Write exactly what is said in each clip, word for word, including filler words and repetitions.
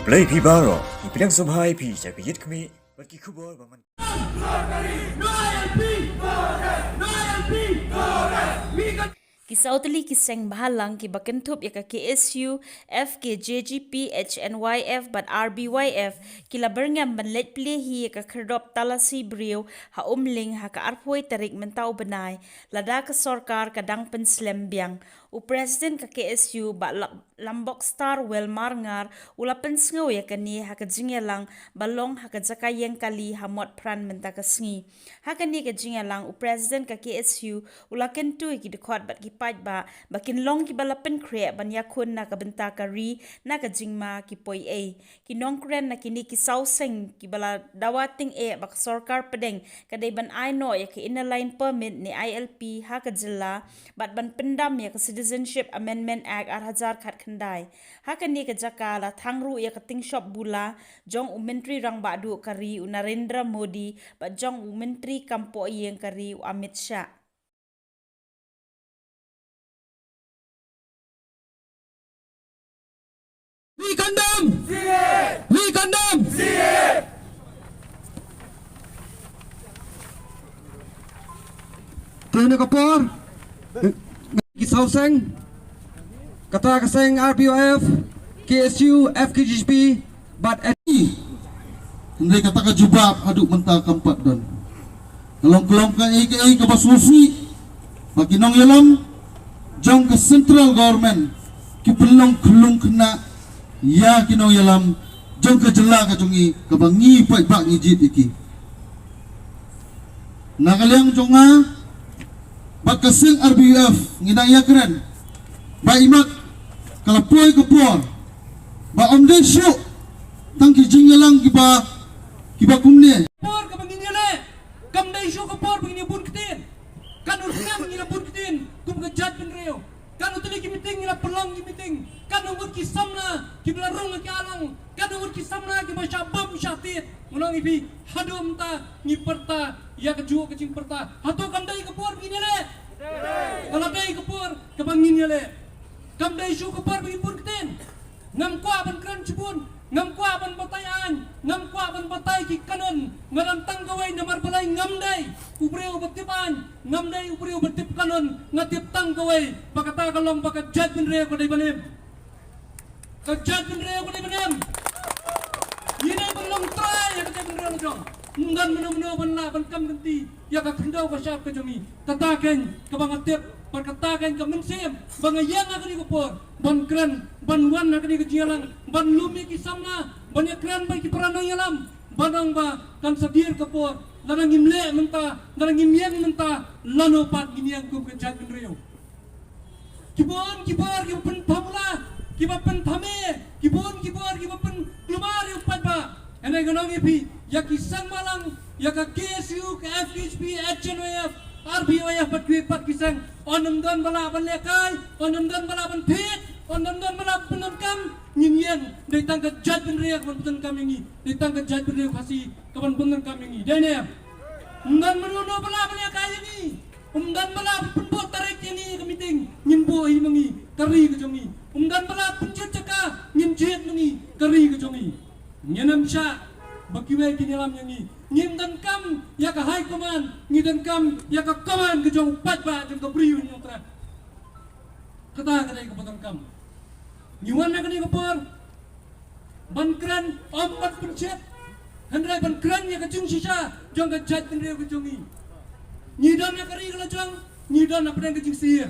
Khublei phi baroh, ngi pdiang sngewbha ïa phi sha ka Ïit Khmih bad ki khubor ba man. Ki saw tylli ki seng bhalang kiba kynthup ïa ka K S U, F K J G P, H N Y F bad R B Y F ki la byrngem ban leit plie hi ïa ka khyrdop talasi briew ha Umling ha ka arphew tarik mynta u bnai, lada ka sorkar ka dang pynslem biang. U President ka K S U, Bah La-, Lambok Star Welmar Ngar, u la pynsngew ïa kane ha ka jingïalang ba long ha ka jaka ïeng kali ha Motphran mynta ka sngi. Ha kane ka jingïalang, u President ka K S U u la kyntu ïa ki dkhot bad ki paidbah ba kin long kiba la pynkhreh ban ïakhun na ka bynta ka ri na ka jingma ki poi ei. Ki nongkren na kine ki saw seng kiba la dawa tyngeh ba ka sorkar pdeng ka dei ban ai noh ïa ka Inner Line Permit ne I L P ha ka jylla bad ban pyndam ïa ka Citizenship Amendment Act ar hajar khatkhyndai. Ha kane ka jaka la thang ruh ïa ka tyngshop bula jong u Myntri Rangbah Duh ka ri u Narendra Modi bad jong u Myntri Kam Pohïing ka ri u Amit Shah. We condemn! We condemn! Te na ka por, ki saw seng, kata ka seng R B Y F, K S U, F K G P, bad N D. Hynrei kata ka jubab haduh mynta kam pat don. Ka long, ka long kaei kaei kaba sngewsih ba ki nongïalam jong ka central government ki pynlong khyllung khynnah ïa ki nongïalam jong ka jylla ka jong ngi kaba ngi paidbah ngi jied ïa ki. Na ka liang jong nga bad ka seng R B Y F ngi dang ïakren ba imat ka la poi ka por ba ym dei shuh tang ki jingïalang kiba, kiba kumne. Por kaba ngin ïaleh kam dei shuh ka por ba ngin ïa bun ktien. Katno snem ngi la bun ktien kum ka jaitbynriew. Katno tylli ki meeting ngi la pynlong ki meeting. Katno ngut ki samla kiba la rung ha ki alang. Katno ngut ki samla kiba shah bam shah tied. Ngan ong ïa phi, haduh mynta ngi pyrta ïa kajuh ka jingpyrta. Hato kam dei ka por ba ngin ïaleh? Ka la dei ka por kaba ngin ïaleh. Kam dei shuh ka por ba ngin bun ktien. Ngam kwah ban kren shibun, ngam kwah ban batai aiñ, ngam kwah ban batai ki kanon. Nga don tang kawei namar balei ngam dei u briew uba tip aiñ, ngam dei u briew uba tip kanon, nga tip tang kawei ba kata ka long ba ka jaitbynriew ka dei ban im. Ka jaitbynriew ka dei ban im. Ngi dei ban long trai ïa ka jaitbynriew la jong. Ym don mano mano ban lah ban kam kynti ïa ka khyndew ka shap ka jong ngi. Kata keiñ kaba nga tip, bad kata keiñ ka mynsiem ba nga ïeng ha kane ka por ban kren, ban wan ha kane ka jingïalang, ban lum ïa ki samla, ban ïakren bad ki para nongïalam, ban ong ba kan sa dier ka por, lada ngim leh mynta, lada ngim ïeng mynta, lano pat ngin ïeng kum ka jaitbynriew. Ki bun ki bor kiba pynphamula, kiba pynthame, ki bun ki bor kiba pynkulmar ïa u paidbah. Hynrei ngan ong ïa phi, ïa ki seng balang, ïa ka K S U, ka F K J P, H N Y F, R B Y F bad kiwei pat ki seng. Ym don ba lah ban lehkai, ym don ba lah ban thied, ym don ba lah ban pyndonkam. Ngin ïeng, dei tang ka jaitbynriew kaban pyndonkam ïa ngi, dei tang ka jaitbynriew Khasi kaban pyndonkam ïa ngi. Dei ne em? Ym don mano mano ba lah ban lehkai ïa ngi. Ym don ba lah ban pynbud tarik ïa ngi ïa ka meeting, ngin buh hi ma ngi ka ri ka jong ngi. Ym don ba lah ban pynjied jaka, ngin jied ma ngi ka ri ka jong ngi. Ngin ym shah ba kiwei kin ïalam ïa ngi. Ngim donkam ïa ka high command, ngi donkam ïa ka command ka jong u paidbah jong ka Bri u Hynñiewtrep. Kata ka dei kaba donkam. Ngi wan ha kane ka por ban kren, ym ban pynshit, hynrei ban kren ïa ka jingshisha jong ka jaitbynriew ka jong ngi. Ngi don ha ka ri ka la jong, ngi don hapdeng ka jingsyier.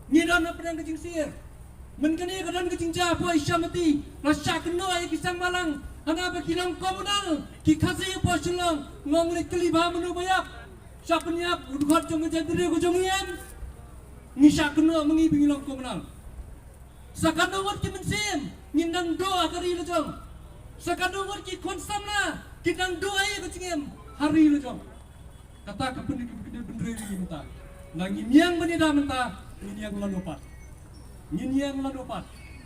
Ngi don hapdeng ka jingsyier. Mynkane ka don ka jingjia hapoh Asia Mati, la shah kynnoh ïa ki seng balang, hana ba ki long komunal ki Khasi hapoh Shillong. Nga ong leit kylli bha mano ba ïap. Shah pynïap u dkhot jong ka jaitbynriew ka jong ngi em? Ngi shah kynnoh ma ngi ba ngi long komunal. Sa katno ngut ki mynsiem ngin nang duh ha ka ri la jong? Sa katno ngut ki khun samla kin nang duh ïa ka jingim ha ri la jong? Kata ka pynïap ka jaitbynriew ngi mynta. Lada ngin ïeng ban ïada mynta, ngin ïeng lano pat. Ngin ïeng lano pat.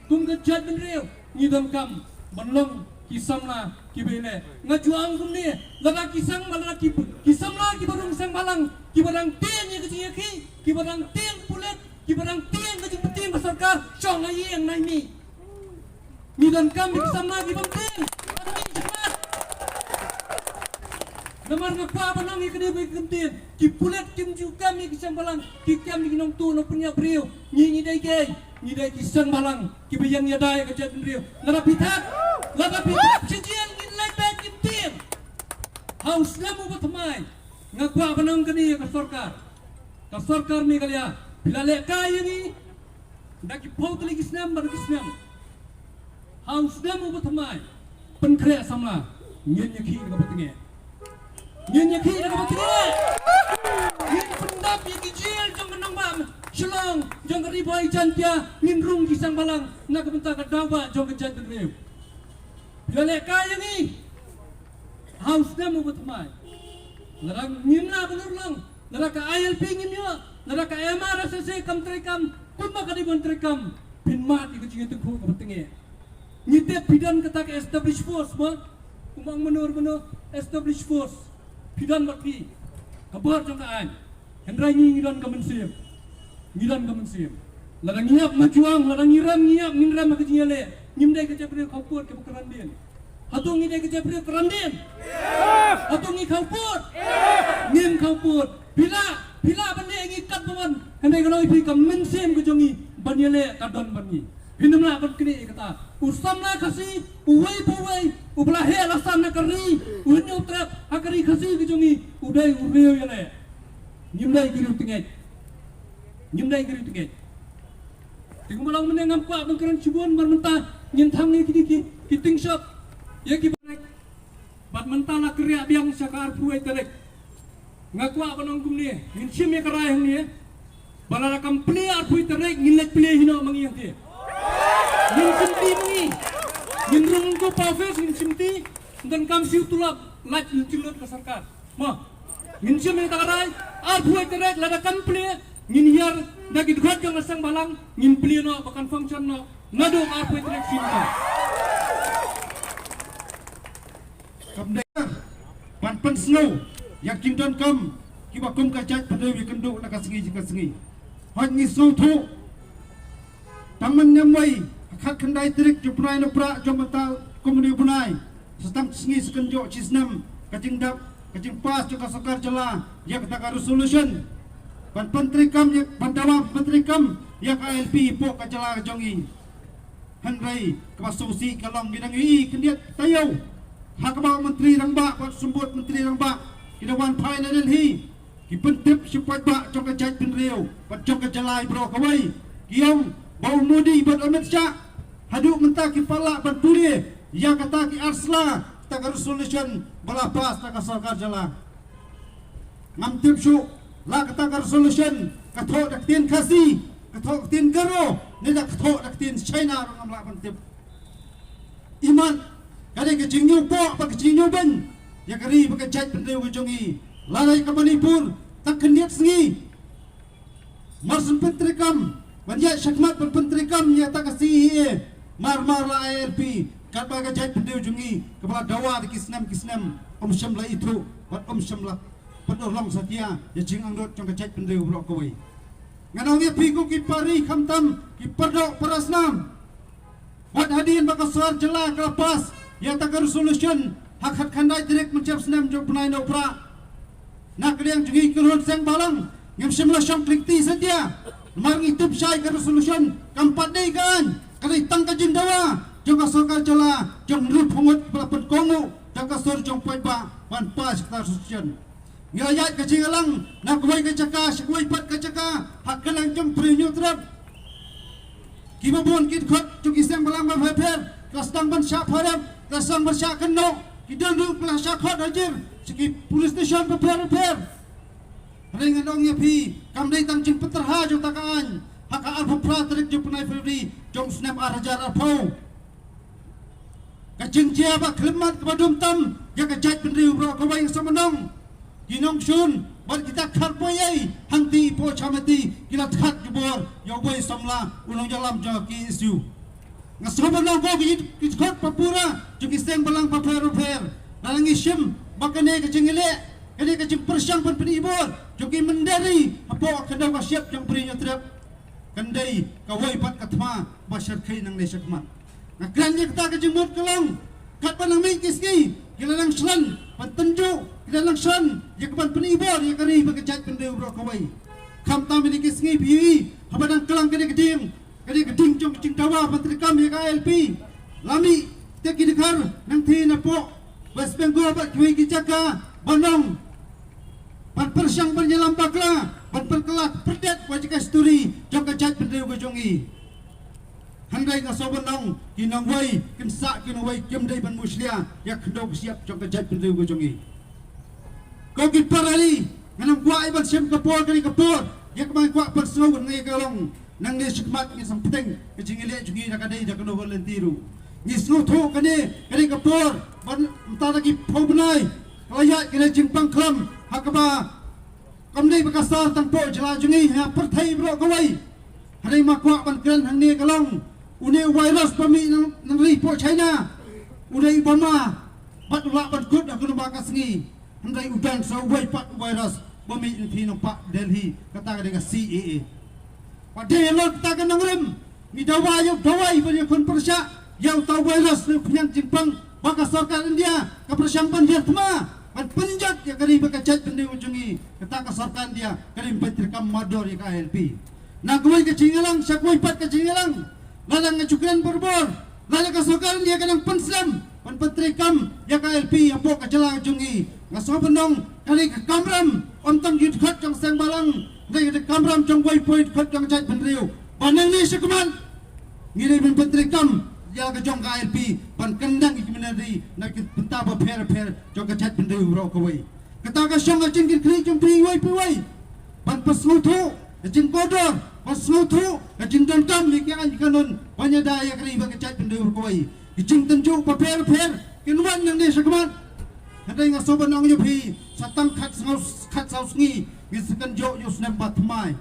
Kum ka jaitbynriew ngi donkam ban long ki samla kiba ïaleh. Nga ju ong kumne, lada ki samla, lada ki, ki samla kiba rung seng balang, kiba dang tieng ïa ka jingïakhih, kiba dang tieng pulit, kiba dang tieng ka jingpyntip ka sorkar, shong ha ïing nai mih. Ngi donkam ïa ki samla kiba ktien. Namar nga kwah ban ong ïa kane ba ktien. Ki pulit kim ju kam ïa ki seng bhalang, ki kam ïa ki nongtuh nongpynïap briew. Ngi ngi dei ki, ngi dei ki seng bhalang kiba ïeng ïada ïa ka jaitbynriew. Lada phi thad, lada phi thad sha jel ngin leit bad ki ktien. Ha u snem uba thymmai nga kwah ban ong kane ïa ka sorkar. Ka sorkar Meghalaya, phi la lehkai ïa ngi da ki phew tylli ki snem bad ki snem. Ha u snem uba thymmai, pynkhreh samla, ngin ïakhih da kaba tyngeh. Ngin ïakhih da kaba tyngeh. Ngin pyndap ïa ki jel jong ka nongbah Shillong, jong ka Ri Bhoi Jaiñtia, ngin rung ki seng bhalang na ka bynta ka daw bah jong ka jaitbynriew. Phi la lehkai ïa ngi ha u snem uba thymmai. Lada ngim lah ban urlong, lada ka I L P ngim ïoh, lada ka M R S S A kam treikam kumba ka dei ban treikam, phin mad ïa ka jingïatyngkhuh kaba tyngeh. Ngi tip phi don kata ka established force mo, kumba ong mano mano, established force. Phi don bad phi ka bor jong ka aiñ. Hynrei ngi ngi don ka mynsiem. Ngi don ka mynsiem. Lada ngi ïap ma juang, lada ngi rem ngi ïap, ngin rem ha ka jingïaleh. Ngim dei ka jaitbynriew khawpud kaba kren dien. Hato ngi dei ka jaitbynriew kren dien? Hato ngi khawpud? Ngim khawpud. Phi lah, phi lah ban leh ïa ngi katba wan. Hynrei nga ong ïa phi, ka mynsiem ka jong ngi ban ïaleh ka don bad ngi. Phin ym lah ban knieh ïa kata. U samla Khasi uwei pa uwei uba la heh la san ha ka ri, u hynñiew trep ha ka ri Khasi ka jong ngi, u dei u riew ïaleh. Ngim dei ki riew tyngeh. Ngim dei ki riew tyngeh. Te kumba long mynne ngam kwah ban kren shibun, bad mynta ngin thang ïa kine ki, ki tyngshop, ïa ki bad mynta la kyrïah biang sha ka arphew wei tarik. Nga kwah ban ong kumne, ngin shim ïa ka rai hangne. Ba lada kam plie arphew wei tarik, ngin leit plie hi noh ma ngi hangtei. Ngin shim ti ma ngi. Ngin rung ko pa office, ngin shim ti. Ngin kam siew tulop, lait ngin jinglut ka sorkar. Mo. Ngin shim ïa ka rai, arphew wei tarik lada kam plie, ngin hiar da ki dkhot jong ka seng bhalang, ngin plie noh, ba kan function noh naduh arphew wei tarik shisien. Kam dei ban pynsngew ïa ki jingdonkam kiba kum ka jaitbynriew ïakynduh na ka sngi sha ka sngi. Hooid ngi sngewthuh, tang mynne mynwei, ha ka khatkhyndai tarik jong u bnai Nohprah jong mynta kum une u bnai, sa tang sngi sa kynjoh shisnem ka jingdap ka jingpass jong ka sorkar jylla ïa kata ka resolution ban pyntreikam ïa, ban dawa pyntreikam ïa ka I L P hapoh ka jylla ka jong ngi. Hynrei kaba sngewsih ka long ngi dang ïohi khyndiat taïew ha kaba u Myntri Rangbah bad u Symbud Myntri Rangbah ki da wan phai na Delhi, ki pyntip sha u paidbah jong ka jaitbynriew bad jong ka jylla baroh kawei. Ki ong ba u Modi bad u Amit Shah haduh mynta ki pat lah ban pule ïa kata ki ar sla, kata ka resolution ba la pass da ka sorkar jylla. Ngam tip shuh la kata ka resolution ka thoh da ka ktien Khasi, ka thoh da ka ktien Garo, ne da ka thoh da ka ktien China ruh ngam lah ban tip. Imat ka dei ka jingñiewpoh bad ka jingñiewbeiñ ïa ka ri bad ka jaitbynriew ka jong ngi. Lada ïa ka Manipur, tang khyndiat sngi mar shen pyntreikam, ban ïaid shakhmat ban pyntreikam ïa kata ka C A A, mar mar la I L P, katba ka jaitbynriew jong ngi kaba la dawa da ki snem ki snem, ym shym la ithuh bad ym shym la pynurlong satia ïa jingangnud jong ka jaitbynriew baroh kawei. Ngan ong ïa phi ko ki para ri khamtam ki para doh para snam, wat hadien ba ka sorkar jylla ka la pass ïa kata ka resolution ha ka khatkhyndai tarik mynstep snem jong u bnai Nohprah, na ka liang jong ngi ki khun seng bhalang ngim shym la shong klik ti satia. Namar ngi tip shai ka resolution kam pat dei ka aiñ, ka dei tang ka jingdawa jong ka sorkar jylla, jong u nongpynïaid ba la pynkohnguh da ka sur jong u paidbah ban pass kata ka resolution. Ngi la ïaid ka jingïalang na kawei ka jaka sha kawei pat ka jaka ha kylleng jong Ri Hynñiewtrep. Kiba bun ki dkhot jong ki seng bhalang bapher bapher ki la sdang ban shah pharep, ki la sdang ban shah kynnoh, ki don ruh ki la shah khot hajir sha ki police station bapher bapher. Hynrei ngan ong ïa phi, kam dei tang jingpyntrei ha jong kata ka aiñ ha ka arphew phra tarik jong u bnai February jong u snem ar hajar arphew. Ka jingjia ba khlem mat kaba dum tam ïa ka jaitbynriew baroh kawei, nga sngewbha ban ong, ki nongshun bad kita ki kharpoi ei hangtei hapoh Chamaiti ki la thad jubor ïa uwei u samla u nongïalam jong ka K S U. Nga sngewbha ban ong ko ki, ki dkhot ba pura jong ki seng bhalang bapher bapher, lada ngi shim ba kane ka jingïaleh, kane ka jingpyrshang ban pyni bor jong ki mynder ri hapoh ka khyndew ka shyiap jong Ri Hynñiewtrep, kan dei kawei pat ka thma ba shyrkhei nangne shakhmat. Nga kren ïa kata ka jingmut ka long, katba nang mih ki sngi ki la nang shlem ban tynjuh, ki la nang shlem ïa ka ban pynibor ïa ka ri bad ka jaitbynriew baroh kawei. Khamtam ïa ki sngi phi ïohi haba nang klang ka dei ka ding, ka dei ka ding jong ka jingdawa ban treikam ïa ka I L P. La mih te ki dkhar nangthie napoh West Bengal bad kiwei ki jaka ban long ban pyrshang ban ïalam bakla, ban pynkylla pyrdet ïa ka histori jong ka jaitbynriew ka jong i. Hynrei nga sngewbha ban ong ki nongwei kin sah, ki nongwei kim dei ban mushlia ïa ka khyndew ka shyiap jong ka jaitbynriew ka jong i. Ko ki para ri, ngan ym kwah ban shim ka por kane ka por ïa kaba nga kwah ban sngew, ngi ka long nangne shakhmat ngi sngewthuh ka jingïaleh jong ngi na ka dei da kano ka lynti ruh. Ngi sngewthuh kane, kane ka por ban mynta da ki phew bnai ka la ïaid kane jingpang khlam ha kaba kam dei ba ka sar tang poh jylla jong ngi ha pyrthei baroh kawei. Hynrei ma kwah ban kren hangne ka long, une u virus ba mih nang, nang ri poh China, u dei u ba ma bad u lah ban kut ha kano ba ka sngi. Hynrei u don sa uwei pat u virus ba mih nangthie nangpah Delhi, kata ka dei ka C A A. Ba dei halor kata ka nongrim ngi dawa ïa u dawai ban ïakhun pyrshah ïa uta u virus na u khñiang jingpang ba ka sorkar India ka pyrshang ban hiar thma ban pynjot ïa ka ri bad ka jaitbynriew jong ngi. Kata ka sorkar India ka dei ban treikam mardor ïa ka I L P. Na kawei ka jingïalang sha kawei pat ka jingïalang, lada nga ju kren barabor, lada ka sorkar India ka nang pynslem ban pyntreikam ïa ka I L P hapoh ka jylla jong ngi, nga sngewbha ban ong ka dei ka kamram ym tang jong ki dkhot jong seng balang, ka dei ka kamram jong uwei pa uwei dkhot jong ka jaitbynriew. Ba nangne shakhmat ngi dei ban pyntreikam ïa la ka jong ka I L P ban kyndang ïa ki mynder ri na ki bynta bapher bapher jong ka jaitbynriew baroh kawei. Kata ka shong ka jingkitkhlieh jong phi uwei pa uwei ban pynsngewthuh ka jingkordor, ban sngewthuh ka jingdonkam ïa ki aiñ ki kanun ban ïada ïa ka ri bad ka jaitbynriew baroh kawei. Ki jingtynjuh bapher bapher kin wan nangne shakhmat. Hynrei nga sngewbha ban ong ïa phi, sa tang khatsngew, khatsaw sngi ngin sa kynjoh ïa u snem ba thymmai.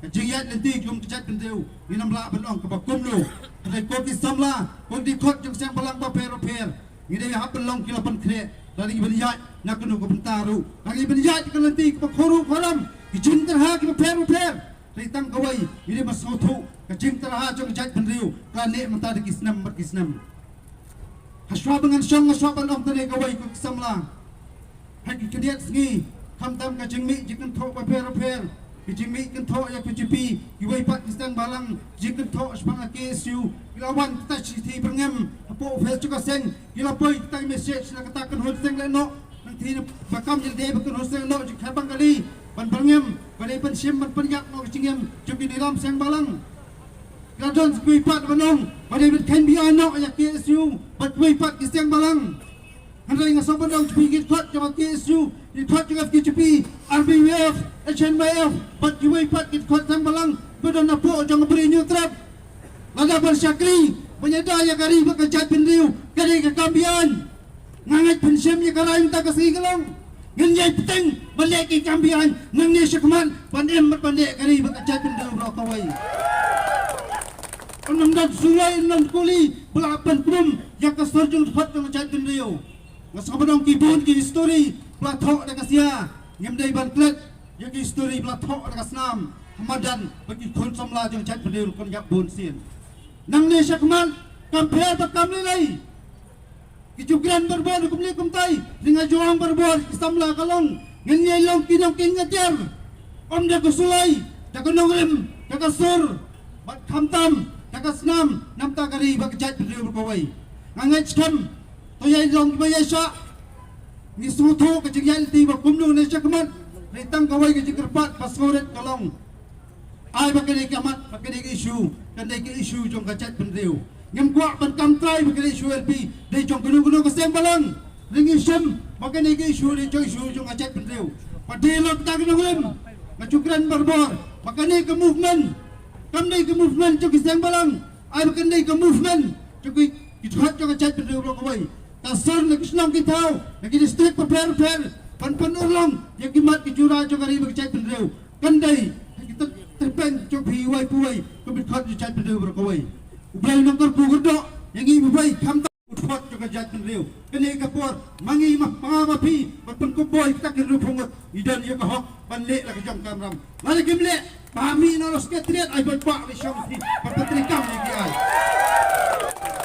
Ka jingïaid lynti kum ka jaitbynriew ngin ym lah ban ong kaba kumno. Hynrei ko ki samla, ko ki dkhot jong seng balang bapher bapher, ngi dei hap ban long ki la pynkhreh, lada ngi ban ïaid na kano ka bynta ruh, lada ngi ban ïaid ka lynti kaba khoro khoram, ki jingtyrha kiba pher bapher. Hynrei tang kawei ngi dei ban sngewthuh, ka jingtyrha jong ka jaitbynriew ka la neh mynta da ki snem bad ki snem. Hashwa ba ngan shong nga shwa ban ong tang kawei ko ki samla. Ha ki khyndiat sngi, khamtam ka jingmih jingkynthoh bapher bapher, ka jingmih kynthoh ïa ka B J P, kiwei pat ki seng balang, jingkynthoh shaphang ka K S U, ki la wan kita shithi byrngem hapoh office jong ka seng, ki la poi kita message na kata ka kynhun seng lehnoh. Nangthie ba kam jylliew ba ka kynhun seng lehnoh jong ka Khyrbangali ban byrngem, ba dei ban shim ban pynïap noh ka jingim jong ki nongïalam seng balang. Ki la don sa kiwei pat ban ong ba dei ban kheiñ biang noh ïa ka K S U bad kiwei pat ki seng balang. Hynrei nga sngewbha ban ong, phi ki dkhot jong ka K S U, ki dkhot jong ka K J P, R B Y F, H N Y F bad kiwei pat ki dkhot seng balang ba don hapoh jong ka Bri Hynñiewtrep, lada ban shakri ban ïada ïa ka ri bad ka jaitbynriew ka dei ka kam biang. Nga ngeit phin shim ïa ka rai mynta ka sngi ka long, ngin ïai bteng ban leh ki kam biang nangne shakhmat ban im bad ban leh ka ri bad ka jaitbynriew baroh kawei. Ym don suloi, ym don kuli ba la pynkhrum ïa ka sur jong dkhot jong ka jaitbynriew. Nga sngewbha ban ong ki bun ki histori ba la thoh da ka sia, ngim dei ban klet ïa ki histori ba la thoh da ka snam ha madan ba ki khun samla jong ka jaitbynriew ki ïap bun sien. Nangne shakhmat kam pher ba kam lei lei. Ki ju kren barabor kumne kumtai, hynrei nga ju ong barabor ki samla ka long, ngin ïai long ki nongkieng atiar. Ym da ka suloi, da ka nongrim, da ka sur, bad khamtam da ka snam, na bynta ka ri bad ka jaitbynriew baroh kawei. Nga ngeit skhem to ïai long kiba ïaishah. Ngi sngewthuh ka jingïaid lynti ba kumno nangne shakhmat. Hynrei tang kawei ka jingkyrpad ba sngewrit ka long, ai ba kane ka mat, ba kane ka issue kan dei ka issue jong ka jaitbynriew. Ngim kwah ban kam trai ba kane ka issue L P dei jong kano kano ka seng balang. Hynrei ngi shem ba kane ka issue dei jong, issue jong ka jaitbynriew. Ba dei halor kata ka nongrim, nga ju kren barabor ba kane ka movement kam dei ka movement jong ki seng balang. Ai ba kane ka movement jong ki, ki dkhot jong ka jaitbynriew baroh kawei. Ka sdang na ki shnong ki thaw, na ki district bapher bapher, ban pynurlong ïa ki mat ki jura jong ka ri bad ka jaitbynriew. Kan dei ha ki tyrpeng jong phi uwei pa uwei kum ki dkhot jong ka jaitbynriew baroh kawei. U Blei un nang kyrkhu kyrdoh ïa ngi baroh kawei, khamtam u dkhot jong ka jaitbynriew. Kane ka por ma ngi, ma, ma nga ma phi ban pynkup bor ïa kita ki riewphoh ngut, ngi don ïa ka hok ban leh la ka jong ka kamram. Lada kim leh, ba mih na u Secretariat, ai ba bah ba shong shi ban pyntreikam ïa ki ai.